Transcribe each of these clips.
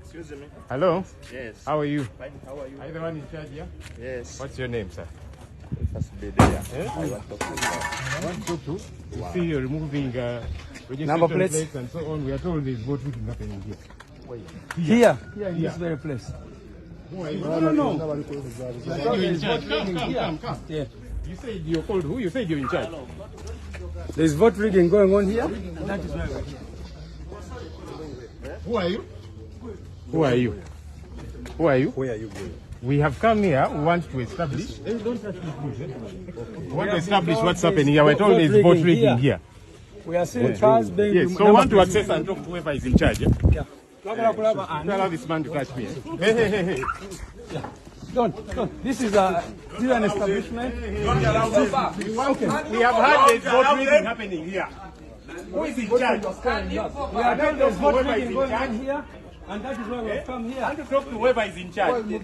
Excuse me. Hello. Yes. How are you? Fine. How are you? Are you the one in charge here? Yes. What's your name, sir? First be there. I want to talk to you. Want to talk to? You see, you're removing registration Number plates. plates and so on. We are told there's vote rigging happening here. Here, here in this very place. Who are you? No, no, no. You said you're in charge. Come, come, come, come. Yeah. You said you're called who? You said you're in charge. There's vote rigging going on here. And that is why we're here. Who are you? Who are you? Who are you? Where are you going? We have come here. We want to establish. Eh, don't touch me, please. Eh? We want to establish what's happening here. We're told there's vote rigging here. We are seeing cars being Yes. So we want to access and talk to whoever is in charge. Eh? Yeah. Twagala kulaba Don't ani. allow this man to touch me. Eh? Hey, hey, hey, hey. Don't, don't. This is an establishment. Okay. We have had this vote rigging happening here. Who is in charge? We are told there's vote Whoever is rigging in going charge. on here, and that is why we have come here. Want to talk to whoever is in charge. We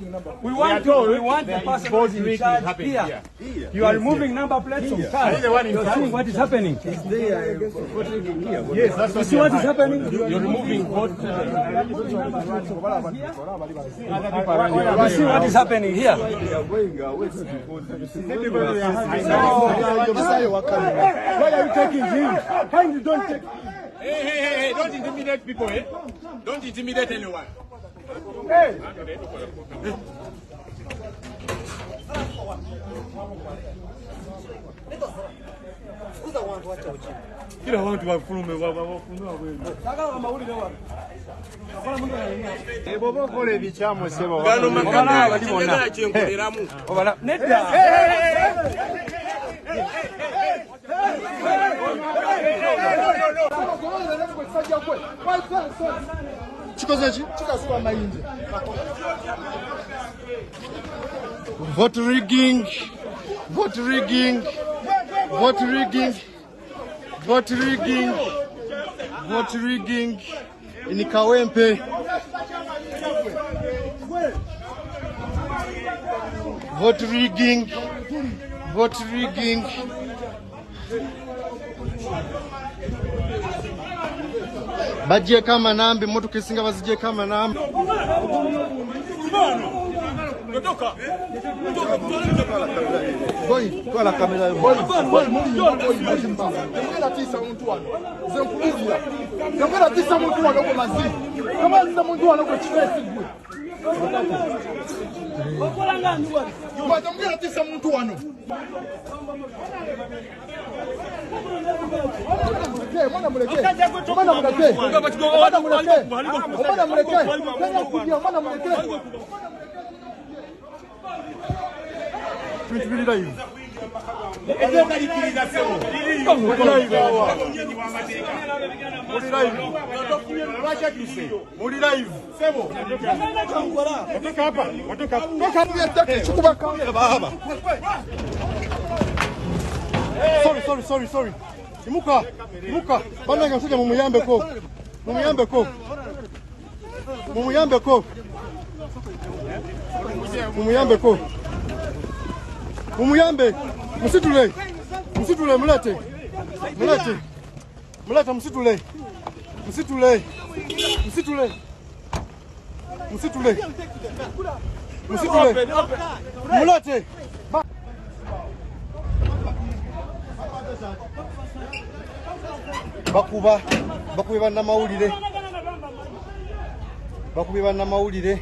want to, we want the There is person who vote is in rigging charge happening here. here. You are removing number plates from Are cars. you the one in You're charge? seeing what is happening. Yes, that's You what see we what have is had. happening? You're removing vote. You see what is happening here? Why are you taking him? Kindly don't take. Hey, hey, hey, hey, don't intimidate people, eh? Don't intimidate anyone. Kila watu wafulume wafulume wabweru. Bobo kole bichamo sebo. Gano Obala abali bonna. kyenkoleramu. Obala nedda. Kikoze ki? Kikasuka mayinja. Vote rigging. Vote rigging. Vote rigging. Vote rigging. Vote rigging. In Kawempe. Vote rigging. Vote rigging. Bagyeko amanambi, emmotoka esinga bazigyeko amanambi. Twala kamera yo. Temugenda tiisa muntu wano, nze nkubuulira, temugenda tiisa muntu wano gwe mazi, temugenda tiisa muntu wano gwe kifeesi gwe. Gwe temugenda tiisa muntu wano. Omwana muleke, omwana muleke, omwana muleke, omwana muleke, tenya kudya, omwana muleke. Bintu biri live. Etteeka likkiriza ssebo. Muli live awa. Muli live. Lwaki atuse? Muli live. Ssebo. Watoka hapa. Watoka hapa. Toka ettaka kikuba kamera. Baba. Sorry, sorry, sorry, sorry. Imuka. Imuka. Bannange musajja mumuyambeko. Mumuyambeko. Mumuyambeko. Mumuyambeko. Mumuyambe. Musitule. Musitule mulete. Mulete. Mulete musitule. Musitule. Musitule. Musitule. Musitule. Mulete. Bakuba bakubye bannamawulire bakubye bannamawulire.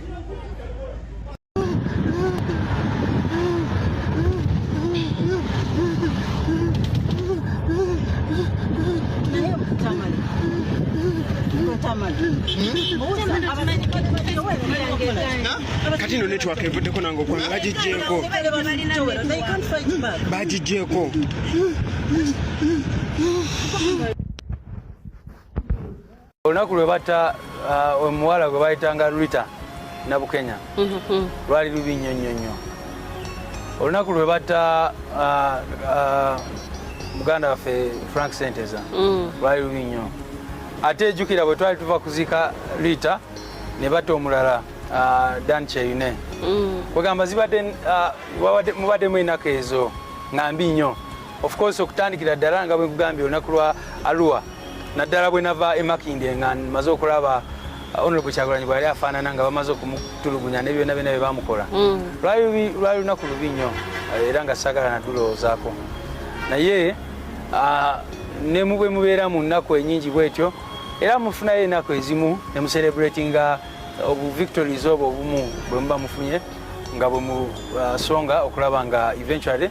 Kati no network evuddeko nange okwanga bagiggyeko bagiggyeko. Olunaku lwe batta omuwala gwe bayitanga Rita Nabukenya lwali lubi nnyo nnyo nnyo. Olunaku lwe batta muganda waffe Frank Senteza lwali lubi nnyo. Ate ejjukira bwe twali tuva kuziika Rita ne batta omulala Dan Kyeyune. Kwegamba zibadde mubaddemu ennaku ezo nga mbi nnyo. Of course, okutandikira ddala nga bwe nkugambye, olunaku lwa Arua, naddala bwe nava e Makindye nga maze okulaba Honorable Kyagulanyi bwe yali afaanana nga bamaze okumutulugunya ne byonna byonna bye bamukola, lwali lunaku lubi nnyo, era nga saagala nadulowoozaako. Naye ne mu bwe mubeera mu nnaku ennyingi bwetyo, era mufunayo ennaku ezimu ne mucelebratinga obu victories obwo obumu bwe muba mufunye, nga bwe musonga okulaba nga eventually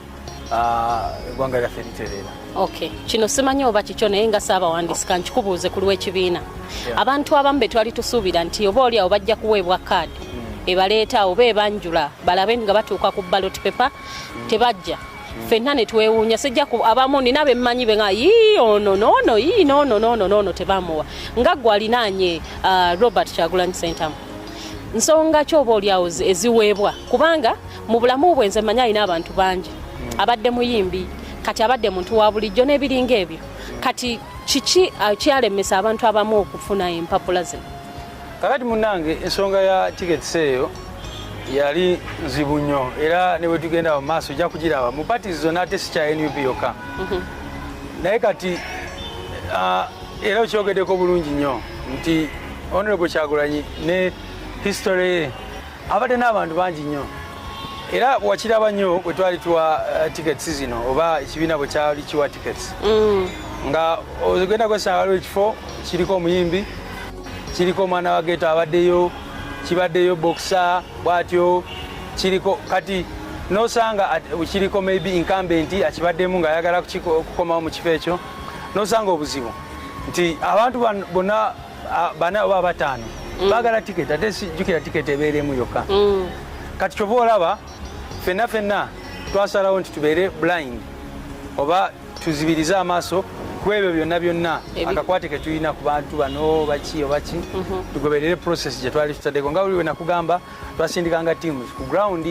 eggwanga lyaffe litereera. Okay, kino simanyi oba kikyo, naye nga saabawandiisi kankikubuuze ku lw'ekibiina. Abantu abamu be twali tusuubira nti oba oli awo bajja kuweebwa kaadi ebaleeta oba ebanjula balabe nga batuuka ku ballot paper, tebajja. Ffenna ne twewuunya. Sijja ku abamu nina bemmanyi be nga yii ono noono, yii noono noono noono, tebamuwa. Nga gwe alinaanye Robert Kyagulanyi Sentamu, nsonga ki oba oli awo eziweebwa? Kubanga mu bulamu bwe nze mmanyi alina abantu bangi, abadde muyimbi, kati abadde muntu wa bulijjo n'ebiringa ebyo. Kati kiki kyalemesa abantu abamu okufuna empapula zino? Kakati munange, ensonga ya tickets eyo yali nzibu nnyo, era ne bwe tugenda mu maaso ojja kugiraba mu parties zonna, ate si kya NUP yokka. Naye kati era okyogeddeko bulungi nnyo nti Honorable Kyagulanyi ne history ye abadde n'abantu bangi nnyo, era wakiraba nnyo bwe twali tuwa tickets zino, oba ekibiina bwe kyali kiwa tickets, nga ogenda kwesanga waliwo ekifo kiriko omuyimbi, kiriko omwana wa ghetto abaddeyo, kibaddeyo boxer bwatyo kiriko. Kati nosanga kiriko maybe incumbent akibaddemu ng'ayagala kukomawo mu kifo ekyo, nosanga obuzibu nti abantu bonna bana oba bataano baagala tiketi, ate sijjukira tiketi ebeera emu yokka. Kati kyova olaba ffenna ffenna twasalawo nti tubeere blind oba tuzibirize amaaso ku ebyo byonna byonna akakwate ke tulina ku bantu bano baki oba ki, tugoberere process gye twali tutaddeko. Nga buli we nakugamba, twasindikanga teams ku ground,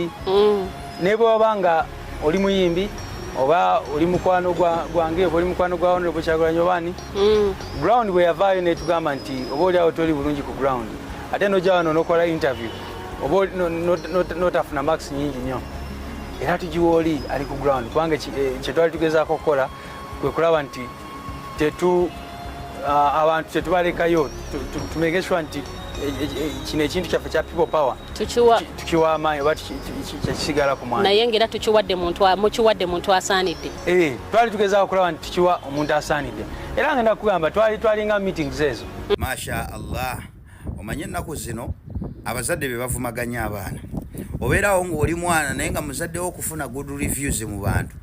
ne bwe waba nga oli muyimbi oba oli mukwano gwange oba oli mukwano gwa Honorable Kyagulanyi obaani, ground bwe yavaayo netugamba nti oba oli awo toli bulungi ku ground, ate nojja wano nokola interview oba notafuna marks nyingi nnyo, era tugiwa oli ali ku ground, kubanga kyetwali tugezaako okukola kwe kulaba nti tetu abantu tetubalekayo, tumake sure nti kino ekintu kyaffe kya People Power tukiwa tukiwa amaanyi oba kyekisigala ku mwanjo. Naye ngaera tukiwadde muntu mukiwadde muntu asaanidde. Twali tugezaako okulaba nti tukiwa omuntu asaanidde, era ngenda kugamba twali twalinga meetings ezo. Masha Allah, omanye ennaku zino abazadde be bavumaganya abaana. Obeerawo ng'oli mwana, naye nga muzaddewo okufuna good reviews mu bantu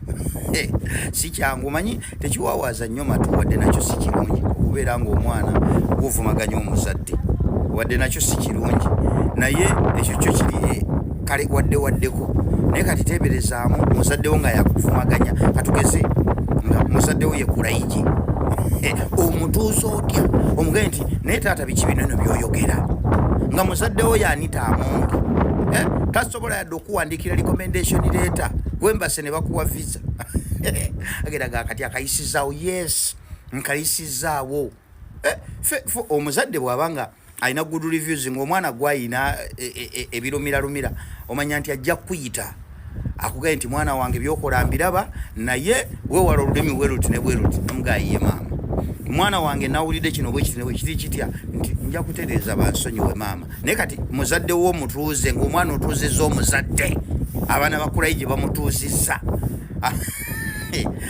si kyangu. Omanyi tekiwawaaza nnyo matu, wadde nakyo si kirungi okubeera ng'omwana guvumaganya omuzadde, wadde nakyo si kirungi, naye ekyo kyo kiri kale wadde waddeko. Naye kati teeberezaamu muzaddewo nga yakuvumaganya, katugeze nga muzaddewo ye Kulayigi, omutuusa otya omugaye nti naye taata biki bino eno byoyogera, nga muzaddewo yanita Amongi? Tasobola yadde okuwandikira recommendation letter wembase ne bakuwa visa. Agenda ga kati akayisizaawo, yes, nkayisizaawo. Omuzadde bw'aba nga alina good reviews ngaomwana gwayina ebirumiralumira, omanya nti ajja kukuyita akugaye nti mwana wange byokola mbiraba, naye wewala olulimi bweruti ne bweruti. Namugayiye maama, mwana wange nawulidde kino bwekiti ne bwekiri kitya, nti nja kutereeza, bansonyiwe maama. Naye kati muzadde wo omutuuze ngaomwana otuuzizza omuzadde, abaana bakulayi gye bamutuuzizza,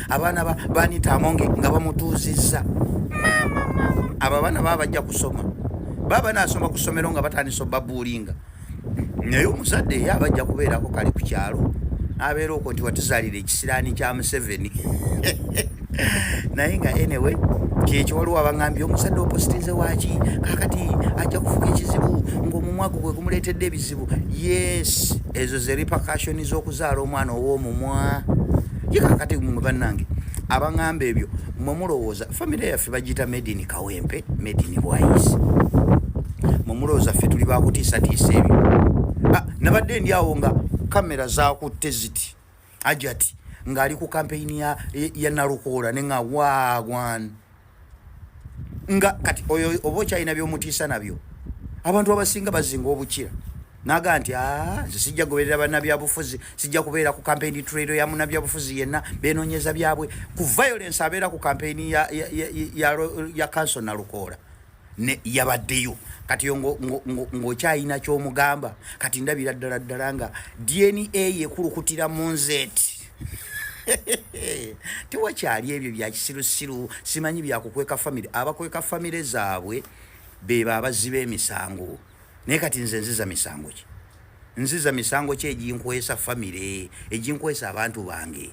abaana banita Amonge nga bamutuuzizza, abo abaana baba bajja kusoma, baba banasoma ku ssomero nga batandise obabuulinga, naye omuzadde ye aba ajja kubeerako kale ku kyalo abeera okwo nti watuzaalira ekisiraani kya Museveni. Naye nga anyway kyekyo, waliwo abaŋambye omuzadde opositinze waki, kakati ajja kufuka ekizibu ng'omumwa gwe gwe gumuleetedde ebizibu. Yes, ezo ze repercussion z'okuzaala omwana ow'omumwa. Ye kakati mwe bannange abaŋŋamba ebyo, mwe mulowooza famire yaffe bagiyita Medini Kawempe, Medini Bwayisi, mwe mulowooza ffe tuli bakutiisatiisa ebyo? Ah, nabadde ndi awo nga kamera zakutte ziti Ajati ng'ali ku kampeyini ya Nalukoola, ne nga wagwan nga kati oyo oba okyalina byomutiisa nabyo. Abantu abasinga bazinga obukira. Naga nti ah, nze sijja goberera bannabyabufuzi, sijja kubeera ku campaign trail ya munnabyabufuzi yenna, benoonyeza byabwe ku violence. Abeera ku campaign ya council Nalukoola ne yabaddeyo. Kati yo ng'okyayina ky'omugamba. Kati ndabira ddala ddala nga DNA yekulukutira mu nzeeti, tewakyali ebyo bya kisirusiru, simanyi byakukweka famire. Abakweka famire zaabwe beba abazzi b'emisango. Naye kati nze nziza misango ki? Nziza misango ki eginkwesa famire, eginkwesa abantu bange?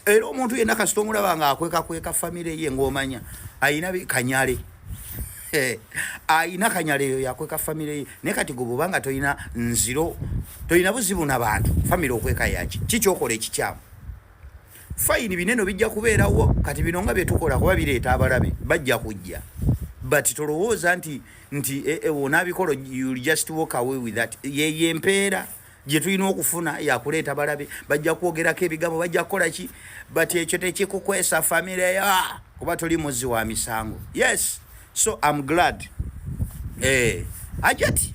Era omuntu yenna kasita omulaba nga akwekakweka famire ye, ng'omanya ayina kanyale, ayina kanyale, eyo yakweka famire ye. Naye kati gwe bwobanga tolina nziro, tolina buzibu nabantu, famire okweka yaki? Kikyokola ekikyamu? Fine, binene bijja kubeerawo. Kati bino nga byetukola kuba bireeta abalabe, bajja kujja, but tolowooza nti onaabikola, you just walk away with that. Yeyo empeera gye tulina okufuna yakuleeta balabe, bajja kwogerako ebigambo, bajja kukola ki, but ekyo tekikukwesa famire yo kuba toli muzzi wa misango. Yes, so I'm glad, Ajati,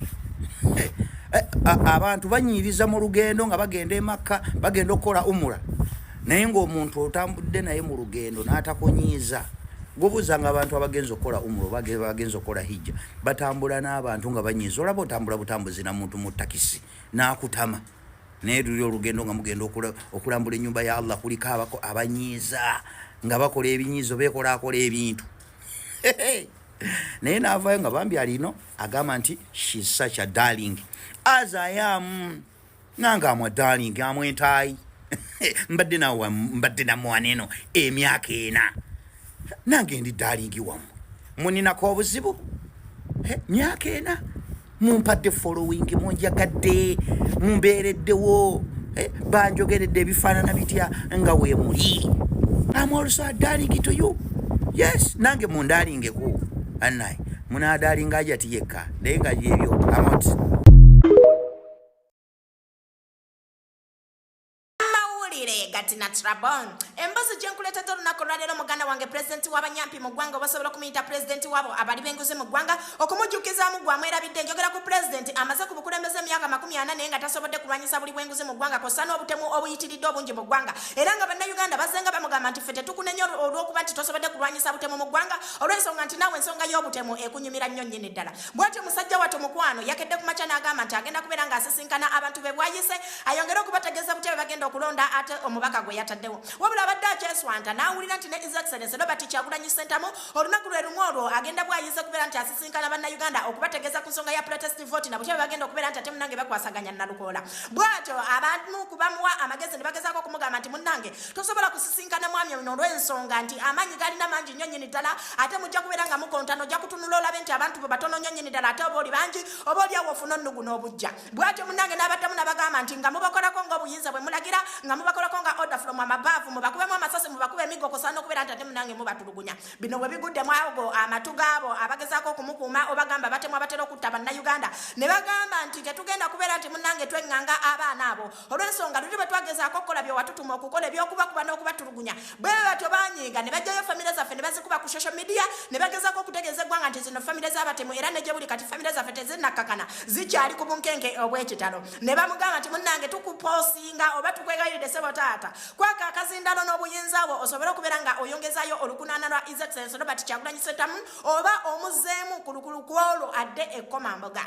abantu banyiiriza mu lugendo nga bagenda emakka, bagenda okukola umura, naye ng'omuntu otambudde naye mu lugendo n'atakunyiiza. Gobuuza nga abantu abagenza okukola umura oba bagenza okukola hijja batambula n'abantu nga banyiiza. Olaba otambula butambuzi na muntu mu takisi n'akutama, naye luli olugendo nga mugenda okulambula ennyumba ya Allah, kuliko abako abanyiiza nga bakola ebinyiizo, beekolakola ebintu, naye n'avaayo nga bambi alino agamba nti she's such a darling as I am. Nange amwa darling, amwentaayi, mbadde nawe, mbadde namwana eno emyaka 4, nange ndi darling wammwe. Muninako obuzibu? Myaka 4 mumpadde following, munjagadde, mumbeereddewo, banjogeredde ebifaanana bitya nga weemuli. I'm also a darling to you. Yes, nange mundalingeko annaye, munadalinga Ajati yekka, naye nga byebyo amot. Mawulire gati natrabon, embuzi gye nkuleetedde olunaku olwaleero, muganda wange pulezidenti w'abanyampi mu ggwanga, obasobola okumuyita pulezidenti waabo abali b'enguzi mu ggwanga, okumujjukizaamu gwamwerabidde. Njogera ku pulezidenti amaze ku bukulembeze emyaka 40 naye nga tasobodde kulwanyisa buli bw'enguzi mu ggwanga kw'ossa n'obutemu obuyitiridde obungi mu ggwanga, era nga bannayuganda bazzenga bamugamba nti ffe tetukunenya olw'okuba nti tosobodde kulwanyisa butemu mu ggwanga, olw'ensonga nti naawe ensonga y'obutemu ekunyumira nnyo nnyini ddala. Bw'atyo musajja wattu mukwano yakedde ku makya n'agamba nti agenda kubeera ng'asisinkana abantu be bwayise, ayongere okubategeeza butya bwe bagenda okulonda ate omubaka gwe yataddewo. Wabula abadde akyeswanta n'awulira nti ne His Excellence Robert Kyagulanyi Ssentamu olunaku lwe lumu olwo agenda bwayise kubeera nti asisinkana bannayuganda okubategeeza ku nsonga ya protest vote na butya bwe bagenda okubeera nti ate munnange bakwasaganya Nalukoola. Bw'atyo abamu ku bamuwa amagezi ne bagezaako okumugamba nti munnange tosobola kusisinkana mwami ono olw'ensonga nti amaanyi galina mangi nnyo nnyini ddala, ate mujja kubeera nga mukontana, ojja kutunula olabe nti abantu bo batono nnyo nnyini ddala, ate oba oli bangi, oba oli awo ofuna onnugu n'obujja. Bw'atyo munnange n'abaddamu n'abagamba nti nga mubakolako ng'obuyinza bwe mulagira, nga mubakolako nga order from above, mubakubemu amasasi, mubakube emiggo, kosaana okubeera nti ate munnange mubatulugunya. Bino bwe biguddemu ago amatu gaabo abagezaako okumukuuma, obagamba batemu abatera okutta bannayuganda, ne bagamba nti tetugenda kubeera nti munnange tweŋŋanga abaana abo, olw'ensonga luli bwe twagezaako okukola bye watutuma okukola ebyokubakuba n'okubatulugunya, bwe batyo banyiiga ne bajjayo famire zaffe ne bazikuba ku social media ne bagezaako okutegeeza eggwanga nti zino famire z'abatemu, era ne gye buli kati famire zaffe tezinnakkakana, zikyali ku bunkenke obw'ekitalo. Ne bamugamba nti munnange tukuposinga oba tukwegayiridde, ssebo taata, kwaka akazindalo n'obuyinza bwo osobole okubeera nga oyongezaayo olukunaana lwa His Excellence Robert Kyagulanyi Ssentamu, oba omuzzeemu ku lukulu kwolwo adde ekkomamboga.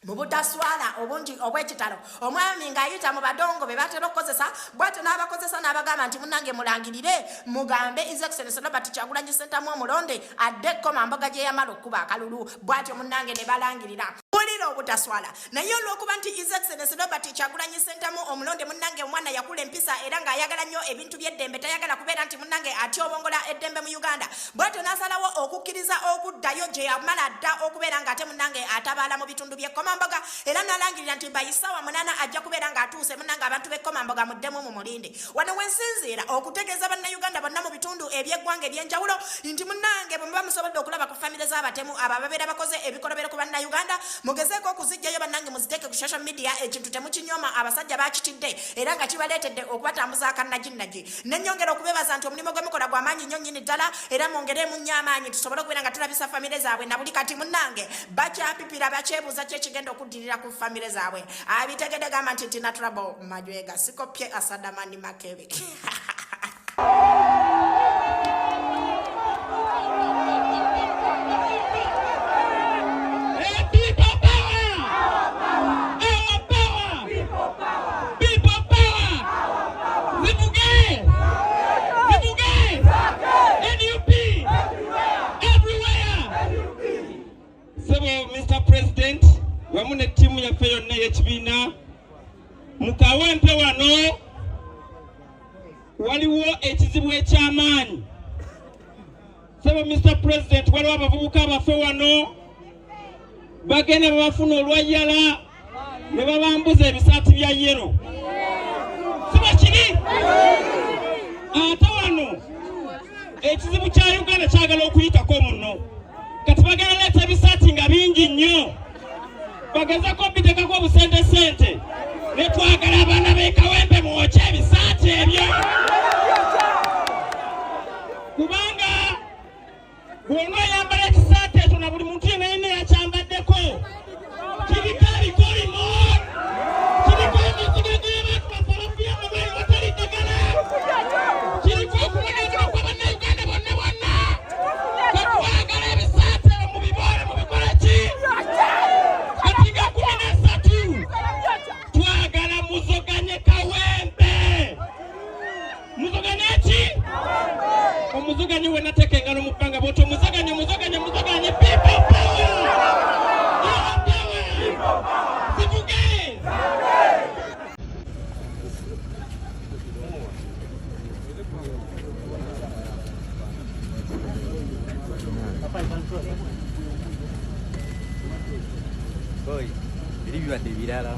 Mu butaswala obungi obw'ekitalo, omwami ng'ayita mu badongo be batera okukozesa, bw'atyo n'abakozesa n'abagamba nti munnange mulangirire, mugambe His Excellence Robert Kyagulanyi Ssentamu omulonde adde ekkomamboga gye yamala okkuba akalulu. Bw'atyo munnange ne balangirira. Wulira obutaswala! Naye olw'okuba nti His Excellence Robert Kyagulanyi Ssentamu omulonde, munnange omwana yakula empisa era ng'ayagala nnyo ebintu by'eddembe, tayagala kubeera nti munnange atyobongola eddembe mu Uganda. Bw'atyo n'asalawo okukkiriza okuddayo gye yamala dda okubeera ng'ate munnange atabaala mu bitundu by'ekkomamboga, era n'alangirira nti by ssaawa 8 ajja kubeera ng'atuuse. Munnange abantu b'ekkomamboga muddemu mumulinde. Wano wensinziira okutegeeza bannayuganda bonna mu bitundu eby'eggwanga eby'enjawulo nti munnange bwe muba musobodde okulaba ku famire z'abatemu abo ababeera bakoze ebikolobero ku bannayuganda, mugeze Mugezeeko okuzijjayo bannange muziteeke ku social media, ekintu temukinyooma, abasajja bakitidde era nga kibaleetedde okubatambuza akannaginagi. Nenyongera okubebaza nti omulimu gwe mukola gwa maanyi nnyo nnyini ddala, era mwongeremu nnyo amaanyi tusobole okubeera nga tulabisa famire zaabwe. Na buli kati munnange bakyapipira, bakyebuuza ki ekigenda okuddirira ku famire zaabwe. Abitegedde gamba nti Tina Trouble Majwega sikopye Asadamani Makebe. Sebo Mr President wamu ne ttiimu yaffe yonna ey'ekibiina mu Kawempe wano waliwo ekizibu eky'amaanyi. Sebo Mr President, waliwo abavubuka baffe wano bagenda babafuna olwayala ne babambuza ebisaati bya yero, si bwe kiri? Ate wano ekizibu kya Uganda kyagala okuyitako muno, kati bagenda leeta ebisaati nga bingi nnyo, bagezeko bitekako obusente sente, ne twagala abaana b'e Kawempe mwokye ebisaati ebyo, kubanga bw'onooyambala ekisaati ekyo na buli muntu yenna yenna yakyambaddeko kiriko ebikolimo, kiriko amaziga g'abantu baffe abafiire mu malwaliro watali ddagala, kiriko okubonaabona kwa Bannayuganda bonna bonna. Tetwagala ebisaati ebyo, mubiboole, mubikole ki? Kati nga 13 twagala muzoganye Kawempe. Muzoganye ki? Omuzoganye we nateeka engalo mu bbanga bw'oti, omuzoganye, omuzoganye, omuzoganye. People power! Our power! Zivuge! Boy, biri bibadde birala.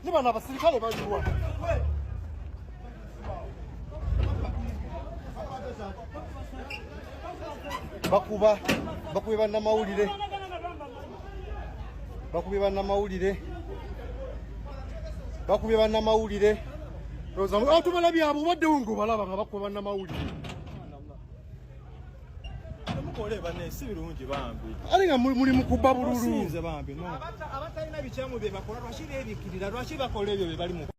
Ne bano abasirikale baliwa? Bakuba, bakubye bannamawulire, bakubye bannamawulire, bakubye bannamawulire. Lowooza tubalabye abo, obaddewo ng'obalaba nga bakuba bannamawulire. Mukole banne, si birungi bambi. Ate nga muli mu kubba bululu. Osinze bambi, no. Abatalina bikyamu bye bakola, lwaki beebikkirira? Lwaki bakola ebyo bye bali mu